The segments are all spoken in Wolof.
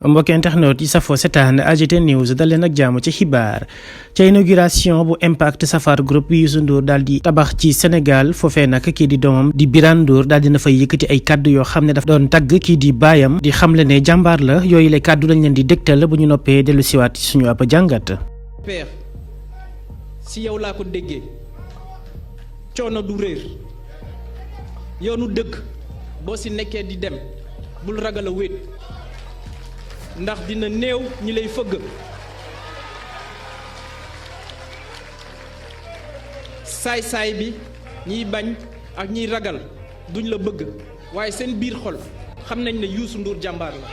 mbokki internet yi safoo setaan AGT News dal leen ak jàmm ci xibaar ca inauguration bu Impact Safar Group bi Youssou Ndour daal di tabax ci Sénégal foofee nag kii di doomam di Birane Ndour daal dina fay yëkkati ay kaddu yoo xam ne daf doon tagg kii di baayam di xamle ne jàmbaar la yooyu la kaddu lañ leen di dégtal bu ñu noppee dellu siwaat ci suñu ab jàngat. père si yow laa ko déggee coono du réer yoonu dëgg boo si nekkee di dem bul ragal a wéet ndax dina néew ñi lay fëgg saay-saay bi ñiy bañ ak ñiy ragal duñ la bëgg waaye seen biir xol xam nañ ne Youssou Ndour jàmbaar la.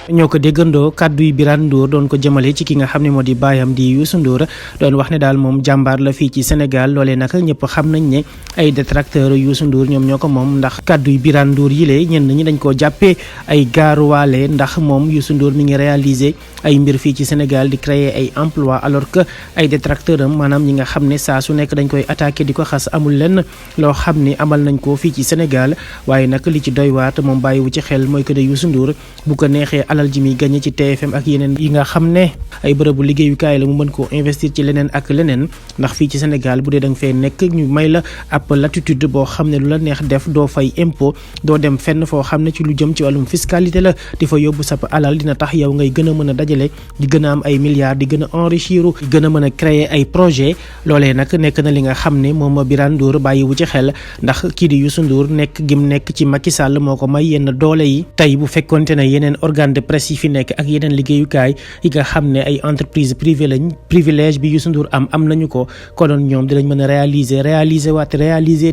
ñoo ko déggandoo kàddu yi Birane Ndour doon ko jëmale ci ki nga xam ne moo di baayam di Youssou Ndour doon wax ne daal moom jàmbaar la fii ci Sénégal loolee nag ñëpp xam nañ ne ay détracteurs Youssou Ndour ñoom ñoo ko moom ndax kàddu yi Birane Ndour yi lee ñenn ñi dañ koo jàppee ay gaaruwaale ndax moom Youssou Ndour mi ngi réaliser ay mbir fii ci Sénégal di créer ay emploi alors que ay détracteurs am maanaam ñi nga xam ne saa su nekk dañ koy attaqué di ko xas amul lenn loo xam ne amal nañ ko fii ci Sénégal waaye nag li ci doy waat moom bàyyiwu ci xel mooy que ne Youssou Ndour bu ko neexee alal ji muy gagné ci TFM ak yeneen yi nga xam ne ay bërëbu liggéeyukaay la mu mën koo investir ci leneen ak leneen ndax fii ci Sénégal bu dee da nga fee nekk ñu may la ab latitude boo xam ne lu la neex def doo fay impôt doo dem fenn foo xam ne ci lu jëm ci wàllum fiscalité la di fa yóbbu sa alal dina tax yow ngay gën a mën a dajale di gën a am ay milliards di gën a enrichir di gën a mën a créer ay projet loolee nag nekk na li nga xam ne moom Birane Ndour bàyyiwu ci xel ndax kii di Youssou Ndour nekk gim nekk ci Macky Sall moo ko may yenn doole yi tey bu fekkonte ne yeneen organe de presse yi fi nekk ak yeneen liggéeyukaay yi nga xam ne ay entreprise privée lañ privilège bi Youssou Ndour am nañu ko konoon ñoom dinañ mën a réaliser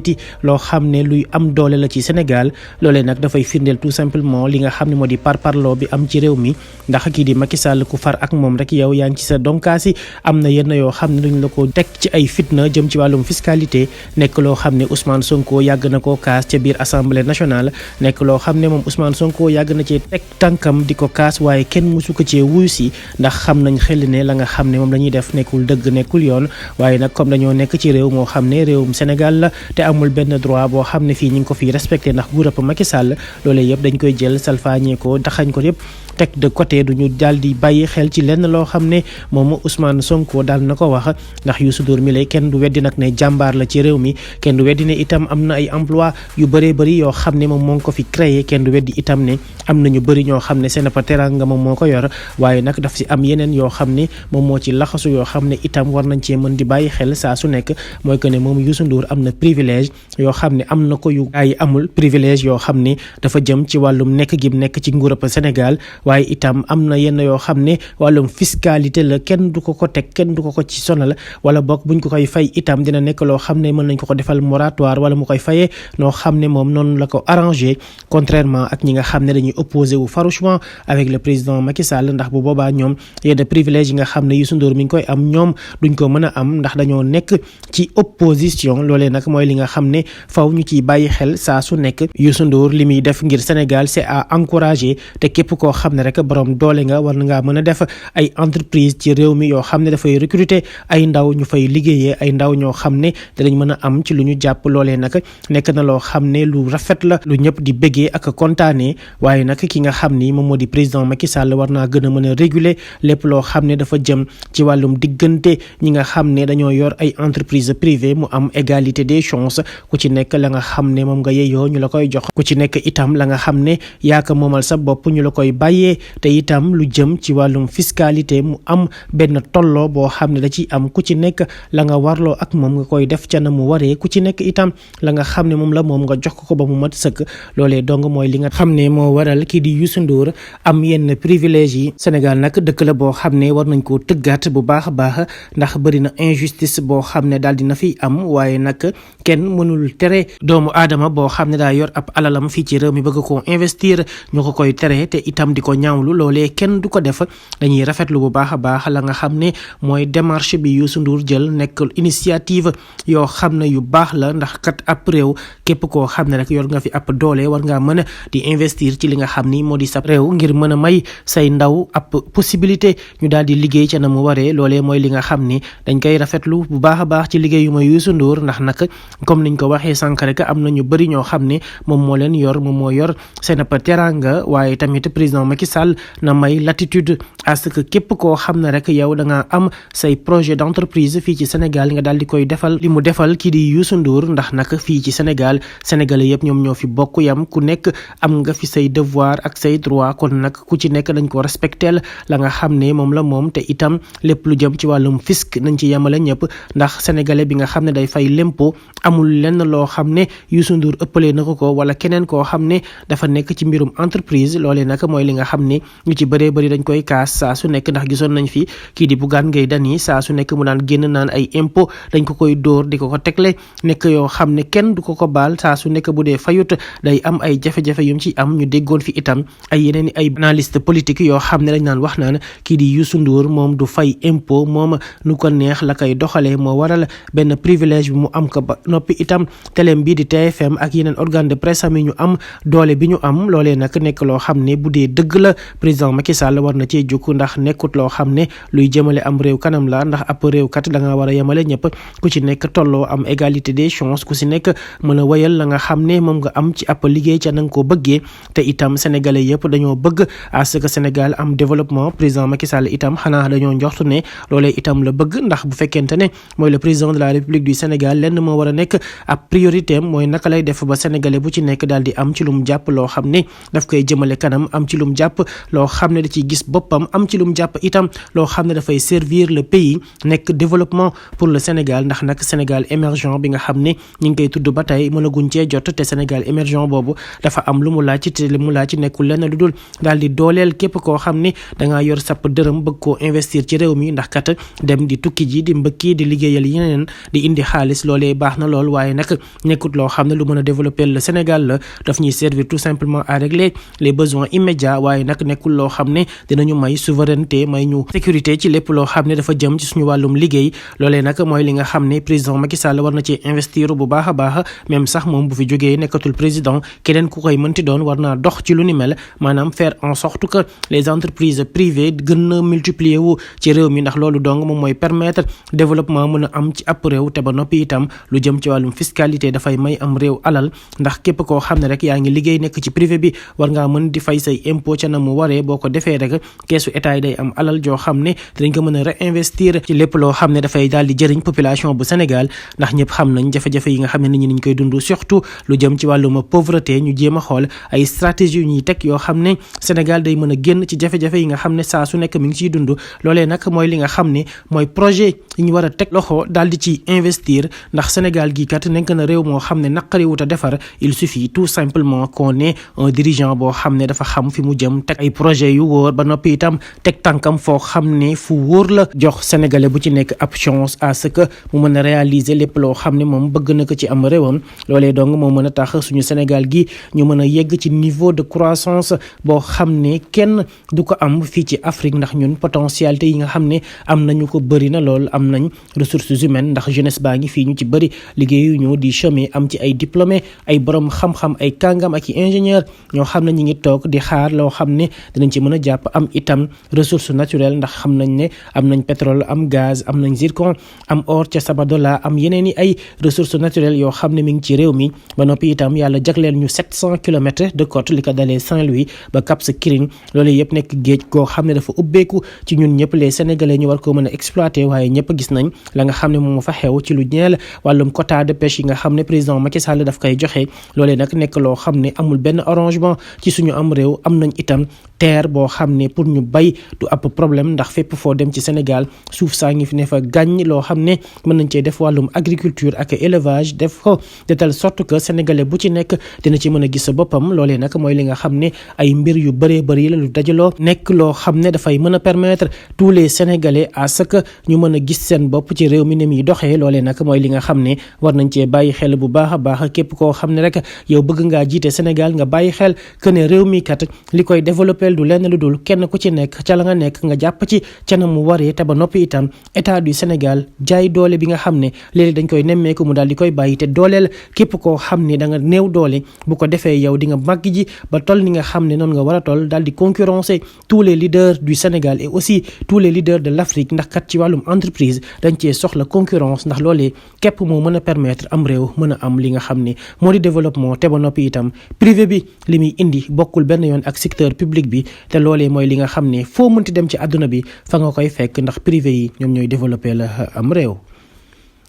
ti loo xam ne luy am doole la ci Sénégal loolee nag dafay firndeel tout simplement li nga xam ne moo di parparloo bi am ci réew mi ndax kii di Macky Sall ku far ak moom rek yow yaa ngi ci sa donkaasi am na yenn yoo xam ne duñ la ko teg ci ay fitna jëm ci wàllum fiscalité nekk loo xam ne Ousmane Sonko yàgg na koo kaas ca biir assemblée nationale nekk loo xam ne moom Ousmane Sonko yàgg na cee teg tànkam di ko kaas waaye kenn musu ko cee wuyu si ndax xam nañ xel ne la nga xam ne moom la ñuy def nekkul dëgg nekkul yoon waaye nag comme dañoo nekk ci réew moo xam ne réewum Sénégal la te amul benn droit boo xam ne fii ñu ngi ko fii respecté ndax nguurab Macky Sall loolee yëpp dañ koy jël salfaañee ko taxañ ko yëpp teg de côté duñu daal di bàyyi xel ci lenn loo xam ne moom Ousmane Sonko daal na ko wax ndax Youssou Ndour mi lay kenn du weddi nag ne jàmbaar la ci réew mi kenn du weddi ne itam am na ay emploi yu bëree bëri yoo xam ne moom moo ngi ko fi créé kenn du weddi itam ne am na ñu bëri ñoo xam ne seen teranga moom moo ko yor waaye nag daf si am yeneen yoo xam ne moom moo ci laxasu yoo xam ne itam war nañ cee mën di bàyyi xel saa su nekk mooy que ne moom Youssou Ndour am na privilège yoo xam ne am na ko yu ay amul privilège yoo xam ne dafa jëm ci wàllum nekk gi nekk ci nguurab Sénégal waaye itam am na yenn yoo xam ne wàllum fiscalité la kenn du ko teg kenn du ko ci sonal wala boog buñ ko koy fay itam dina nekk loo xam ne mën nañ ko defal moratoire wala mu koy fayee noo xam ne moom noonu la ko arrangé contrairement ak ñi nga xam ne dañuy opposé wu farouchement avec le président Macky Sall ndax bu boobaa ñoom yenn privilège yi nga xam ne Youssou Ndour mi ngi koy am ñoom duñ ko mën a am ndax dañoo nekk ci opposition loolee nag mooy li nga xam ne faw ñu ciy bàyyi xel saa su nekk Youssou Ndour li muy def ngir Sénégal c'est à encourager te képp koo xam ne rek borom doole nga war ngaa mën a def ay entreprise ci réew mi yoo xam ne dafay recruter ay ndaw ñu fay liggéeyee ay ndaw ñoo xam ne danañ mën a am ci lu ñu jàpp loolee nag nekk na loo xam ne lu rafet la lu ñëpp di bëggee ak kontaanee waaye nag ki nga xam ni moom moo di président Macky Sall war naa gën a mën a réguler lépp loo xam ne dafa jëm ci wàllum diggante ñi nga xam ne dañoo yor ay entreprise privée mu am égalité des chances ku ci nekk la nga xam ne moom nga yeyoo ñu la koy jox ku ci nekk itam la nga xam ne yaa ko moomal sa bopp ñu la koy bàyyee te itam lu jëm ci wàllum fiscalité mu am benn tolloo boo xam ne da ciy am ku ci nekk la nga warloo ak moom nga koy def ca na mu waree ku ci nekk itam la nga xam ne moom la moom nga jox ko ba mu mat sëkk loolee dong mooy li nga xam ne moo waral kii di Youssou Ndour am yenn privilège yi Sénégal nag dëkk la boo xam ne war nañ koo tëggaat bu baax a baax ndax bëri na injustice boo xam ne daal dina fiy am waaye nag kenn mënul tere doomu aadama boo xam ne daa yor ab alalam fii ci réew mi bëgg koo investir ñu ko koy tere te itam di ko ñaawlu loolee kenn du ko def dañuy rafetlu bu baax a baax la nga xam ne mooy démarche bi Youssou Ndour jël nekk initiative yoo xam ne yu baax la ndax kat ab réew képp koo xam ne rek yor nga fi ab doole war ngaa mën a di investir ci li nga xam ni moo di sa réew ngir mën a may say ndaw ab possibilité ñu daal di liggéey ca na mu waree. loolee mooy li nga xam ni dañ koy rafetlu bu baax a baax ci liggéeyu ma Youssou Ndour ndax nag comme niñ ko waxee sànq rek am na ñu bëri ñoo xam ne moom moo leen yor moom moo yor seen ab teranga waaye tamit président Macky Sall na may latitude à ce que képp koo xam ne rek yow da nga am say projet d'entreprise fii ci Sénégal nga daal di koy defal li mu defal kii di Youssou Ndour ndax nag fii ci Sénégal sénégalais yëpp ñoom ñoo fi bokk yam ku nekk am nga fi say devoir ak say droit kon nag ku ci nekk dañ ko respectel la nga xam ne moom la moom te itam lépp lu jëm ci wàllum fisc nañ ci yemale ñëpp ndax sénégalais bi nga xam ne day fay lempo amul lenn loo xam ne Youssou Ndour ëppalee na ko wala keneen koo xam ne dafa nekk ci mbirum entreprise loolee nag mooy li nga xam ne ñu ci bëree bëri dañ koy kaas saa su nekk ndax gisoon nañ fi kii di Bougane Gueye Dany saa su nekk mu daan génn naan ay impôt dañ ko koy dóor di ko tegle nekk yoo xam ne kenn du ko baal saa su nekk bu dee fayut day am ay jafe-jafe yum ci am ñu déggoon fi itam ay yeneen ay analyste politique yoo xam ne dañ naan wax naan kii di Youssou Ndour moom du fay impôt moom nu ko neex la koy doxalee moo waral benn privilège bi mu am ko ba noppi itam télém bii di TFM ak yeneen organe de presse am ñu am doole bi ñu am loolee nag nekk loo xam ne bu dee dëgg la président Macky Sall war na cee jóg ndax nekkut loo xam ne luy jëmale am réew kanam la ndax ab réew kat da nga war a yemale ñëpp ku ci nekk tolloo am égalité des chances ku ci nekk mën a wayal la nga xam ne moom nga am ci ab liggéey ca na nga ko bëggee te itam sénégalais yëpp dañoo bëgg à ce que Sénégal am développement président Macky Sall itam xanaa dañoo njortu ne loolee itam la bëgg ndax bu fekkente ne mooy le président de la République du Sénégal lenn moo war a nekk ab priorité am mooy naka lay def ba sénégalais bu ci nekk daal di am ci lum jàpp loo xam ne daf koy jëmale kanam am ci lum jàpp loo xam ne da ciy gis boppam am ci lum jàpp itam loo xam ne dafay servir le pays nekk développement pour le Sénégal ndax nag Sénégal émergent bi nga xam ne ñu ngi koy tudd ba tey mënaguñ cee jot te Sénégal émergent boobu dafa am lu mu laaj te li mu laaj nekkul lenn lu dul daal di dooleel képp koo xam ne dangaa yor sapp dërëm bëgg koo investir ci réew mi ndax kat dem di tukki ji di mbëkki di liggéeyal yeneen di indi xaalis loolee baax na lool waaye nag nekkut loo xam ne lu mën a développer le Sénégal la daf ñuy servir tout simplement à régler les besoins immédiats waaye nag nekkul loo xam ne dinañu may souveraineté may ñu sécurité ci lépp loo xam ne dafa jëm ci suñu wàllum liggéey loolee nag mooy li nga xam ne président Macky Sall war na ci investir bu baax a baax même sax moom bu fi jógee nekkatul président keneen ku koy mënti doon war naa dox ci lu ni mel maanaam faire en sorte que les entreprises privées gën a multiplier wu ci réew mi ndax loolu dong moom mooy permettre développement mën a am ci ab réew te ba noppi itam lu jëm ci wàllum fiscalité dafay may am réew alal ndax képp koo xam ne rek yaa ngi liggéey nekk ci privé bi war ngaa mën di fay say impôt ca na mu waree boo ko defee rek keesu état yi day am alal joo xam ne dinañ ko mën a réinvestir ci lépp loo xam ne dafay daal di jëriñ population bu Sénégal ndax ñëpp xam nañ jafe-jafe yi nga xam ne nit ñi niñ koy dund surtout lu jëm ci wàllum pauvreté ñu jéem a xool ay stratégie yu ñuy teg yoo xam ne Sénégal day mën a génn ci jafe-jafe yi nga xam ne saa su nekk mi ngi ciy dund loolee nag mooy li nga xam ne mooy projet yi ñu war a teg loxo daal di ci investir ndax Sénégal gi kat nekk na réew moo xam ne naqariwut a defar il suffit tout simplement qu'on ait un dirigeant boo xam ne dafa xam fi mu jëm teg ay projet yu wóor ba noppi itam teg tànkam foo xam ne fu wóor la jox sénégalais bu ci nekk ab chance à ce que mu mën a réaliser lépp loo xam ne moom bëgg na ko ci am réewam loolee donc moo mën a tax suñu Sénégal gi ñu mën a yegg ci niveau de croissance boo xam ne kenn du ko am fii ci Afrique ndax ñun potentialité yi nga xam ne am nañu ko bëri na lool am nañ ressources humaines ndax jeunesse baa ngi fii ñu ci bëri liggéeyu ñu di chômer am ci ay diplômé ay borom xam-xam ay kàngam ak i ingénieur ñoo xam ne ñi ngi toog di xaar loo xam ne dinañ ci mën a jàpp am itam ressource naturelle ndax xam nañ ne am nañ pétrole am gaz am nañ zircon am or ca Sabadola am yeneen i ay ressources naturelles yoo xam ne mi ngi ci réew mi ba noppi itam yàlla jagleel ñu 700 kilomètres de côte li ko dalee Saint-Louis ba Cap Skirring loolu yëpp nekk géej goo xam ne dafa ubbeeku ci ñun ñëpp les sénégalais ñu war ko mën a exploiter waaye ñëpp gis nañ la nga xam ne moom fa xew ci lu ñeel wàllum quota de pêche yi nga xam ne président Macky Sall daf koy joxe loolee nag nekk loo xam ne amul benn arrangement ci suñu am réew am nañ itam terre boo xam ne pour ñu bay du ab problème ndax fépp foo dem ci Sénégal suuf saa ngi fi ne fa gàññ loo xam ne mën nañ cee def wàllum agriculture ak élevage def ko de telle sorte que sénégalais bu ci nekk dina ci mën a gis sa boppam loolee nag mooy li nga xam ne ay mbir yu bëree bëri la lu dajaloo nekk loo xam ne dafay mën a permettre tous les sénégalais à ce que ñu mën a gis seen bopp ci réew mi ne muy doxee loolee nag mooy li nga xam ne war nañ cee bàyyi xel bu baax a baax képp koo xam ne rek yow bëgg ngaa jiite Sénégal nga bàyyi xel que ne réew mi kat li koy développé dooleel du lenn lu dul kenn ku ci nekk ca la nga nekk nga jàpp ci ca na mu waree te ba noppi itam état du Sénégal jaay doole bi nga xam ne léegi dañ koy nemmeeku mu daal di koy bàyyi te dooleel képp koo xam ne da nga néew doole bu ko defee yow di nga màgg ji ba toll ni nga xam ne noonu nga war a toll daal di concurrencer tous les leaders du Sénégal et aussi tous les leaders de l'Afrique ndax kat ci wàllum entreprise dañ cee soxla concurrence ndax loolee képp moo mën a permettre am réew mën a am li nga xam ne moo di développement te ba noppi itam privé bi li muy indi bokkul benn yoon ak secteur public bi te loolee mooy li nga xam ne foo mënti dem ci àdduna bi fa nga koy fekk ndax privé yi ñoom ñooy développer la am réew.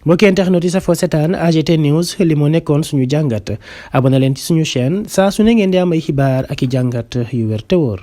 mbokki internet yi safoo seetaan AGT News li moo nekkoon suñu jàngat abonné leen ci suñu chaîne saa su ne ngeen di am ay xibaar ak i jàngat yu wér te wóor